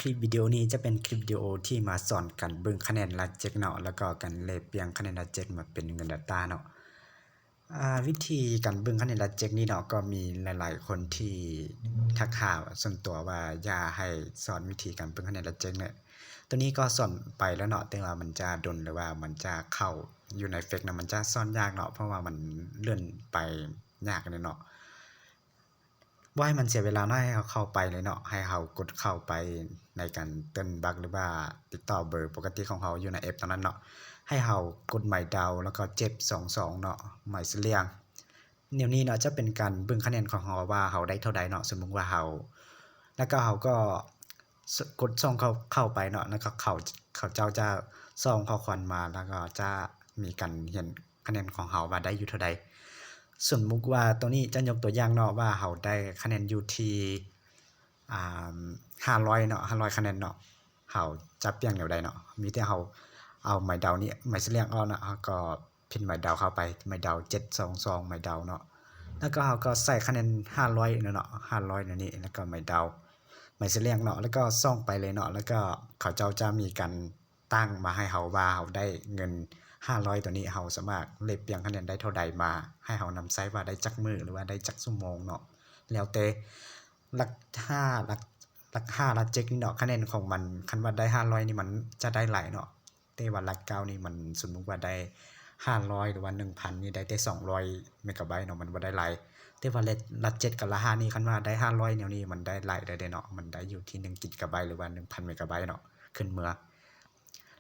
ຄລິບວິດີໂອນີ້ຈະເປັນຄລິບວິດີໂອທີ່ມາສອນການເບິ່ງຄະແນນລາເຈັກເນາະ ແລ້ວກໍການແລກປ່ຽນຄະແນນລາເຈັກມາເປັນເງິນດອລລາເນາະ. ອາ ວິທີການເບິ່ງຄະແນນລາເຈັກນີ້ເນາະ ກໍມີຫຼາຍໆຄົນທີ່ທັກຫາສ່ວນຕົວວ່າຢາກໃຫ້ສອນວິທີການເບິ່ງຄະແນນລາເຈັກເນາະ. ໂຕນີ້ກໍສອນໄປແລ້ວເນາະ ແຕ່ວ່າມັນຈະດົນ ຫຼືວ່າມັນຈະເຂົ້າຢູ່ໃນເຟກນະ ມັນຈະສອນຍາກເນາະ ເພາະວ່າມັນເລື່ອນໄປຍາກເລີຍເນາະ. ບໍ່ໃຫ້ມັນເສຍເວລາເນາະ ໃຫ້ເຮົາເຂົ້າໄປເລີຍເນາະ ໃຫ້ເຮົາກົດເຂົ້າໄປໃນການເຕີນບັກ ຫຼືວ່າຕິດຕໍ່ເບີປົກກະຕິຂອງເຮົາຢູ່ໃນແອັບຕອນນັ້ນເນາະ. ໃຫ້ເຮົາກົດໄມດາວ ແລ້ວກໍເຈັດສອງສອງເນາະ ໄມສະຫຼຽງ. ແນວນີ້ເນາະ ຈະເປັນການເບິ່ງຄະແນນຂອງເຮົາວ່າເຮົາໄດ້ເທົ່າໃດເນາະ. ສົມມຸດວ່າເຮົາ ແລ້ວກໍເຮົາກໍ ສ- ກົດສົ່ງເຂົ້າ ເຂົ້າໄປເນາະ ແລ້ວກໍເຂົາ ເຂົາເຈົ້າຈະສົ່ງຂໍ້ຄວາມມາ ແລ້ວກໍຈະມີການເຫັນຄະແນນຂອງເຮົາວ່າໄດ້ຢູ່ເທົ່າໃດ. ສົມມຸດວ່າໂຕນີ້ ຈະຍົກຕົວຢ່າງເນາະ ວ່າເຮົາໄດ້ຄະແນນຢູ່ທີ່ ອາ ຫ້າຮ້ອຍເນາະ ຫ້າຮ້ອຍຄະແນນເນາະ ເຮົາຈະປ່ຽນແນວໃດເນາະ. ມີແຕ່ເຮົາເອົາໄມດາວນີ້ ໄມສະຫຼຽງອອກເນາະ ເຮົາກໍພິມໄມດາວເຂົ້າໄປ ໄມດາວເຈັດສອງສອງ ໄມດາວເນາະ ແລ້ວກໍເຮົາກໍໃສ່ຄະແນນຫ້າຮ້ອຍເນາະ ຫ້າຮ້ອຍແນວນີ້ ແລ້ວກໍໄມດາວ ໄມສະຫຼຽງເນາະ ແລ້ວກໍສົ່ງໄປເລີຍເນາະ. ແລ້ວກໍເຂົາເຈົ້າຈະມີການຕັ້ງມາໃຫ້ເຮົາວ່າເຮົາໄດ້ເງິນຫ້າຮ້ອຍໂຕນີ້ ເຮົາສາມາດແລກປ່ຽນຄະແນນໄດ້ເທົ່າໃດ ມາໃຫ້ເຮົານຳໃຊ້ວ່າໄດ້ຈັກມື້ ຫຼືວ່າໄດ້ຈັກຊົ່ວໂມງເນາະ ແລ້ວແຕ່. ຫຼັກຫ້າ ຫຼັກ ຫຼັກຫ້າ ຫຼັກເຈັດນີ້ເນາະ ຄະແນນຂອງມັນ ຄັນວ່າໄດ້ຫ້າຮ້ອຍນີ້ ມັນຈະໄດ້ຫຼາຍເນາະ ແຕ່ວ່າຫຼັກເກົ້ານີ້ ມັນສົມມຸດວ່າໄດ້ຫ້າຮ້ອຍ ຫຼືວ່າໜຶ່ງພັນນີ້ ໄດ້ແຕ່ສອງຮ້ອຍເມກາໄບເນາະ ມັນບໍ່ໄດ້ຫຼາຍ. ແຕ່ວ່າຫຼັກເຈັດກັບຫຼັກຫ້ານີ້ ຄັນວ່າໄດ້ຫ້າຮ້ອຍແນວນີ້ ມັນໄດ້ຫຼາຍເລີຍເດເນາະ ມັນໄດ້ຢູ່ທີ່ໜຶ່ງກິກາໄບ ຫຼືວ່າໜຶ່ງພັນເມກາໄບເນາະ ຂຶ້ນເມືອ.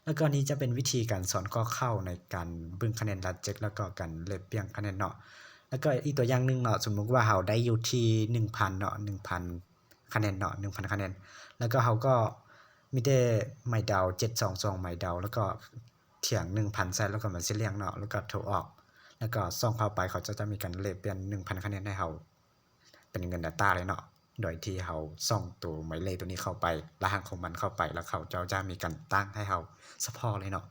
ແລ້ວກໍນີ້ຈະເປັນວິທີການສອນຂໍ້ເຂົ້າໃນການເບິ່ງຄະແນນຫຼັກເຈັດ ແລ້ວກໍການແລກປ່ຽນຄະແນນເນາະ. ແລ້ວກໍອີກຕົວຢ່າງໜຶ່ງເນາະ ສົມມຸດວ່າເຮົາໄດ້ຢູ່ທີ່ໜຶ່ງພັນເນາະ ໜຶ່ງພັນຄະແນນເນາະ ໜຶ່ງພັນຄະແນນ ແລ້ວກໍເຮົາກໍມີແຕ່ໄມດາວ ເຈັດສອງສອງ ໄມດາວ ແລ້ວກໍຖຽງໜຶ່ງພັນໃສ່ ແລ້ວກໍໄມສະຫຼຽງເນາະ ແລ້ວກໍໂທອອກ ແລ້ວກໍສົ່ງເຂົ້າໄປ ເຂົາເຈົ້າຈະມີການແລກປ່ຽນໜຶ່ງພັນຄະແນນໃຫ້ເຮົາ ເປັນເງິນດອລລາເລີຍເນາະ ໂດຍທີ່ເຮົາສົ່ງໂຕໝາຍເລກໂຕນີ້ເຂົ້າໄປ ລະຫັດຂອງມັນເຂົ້າໄປ ແລ້ວເຂົາເຈົ້າຈະມີການຕັ້ງໃຫ້ເຮົາສະເພາະເລີຍເນາະ.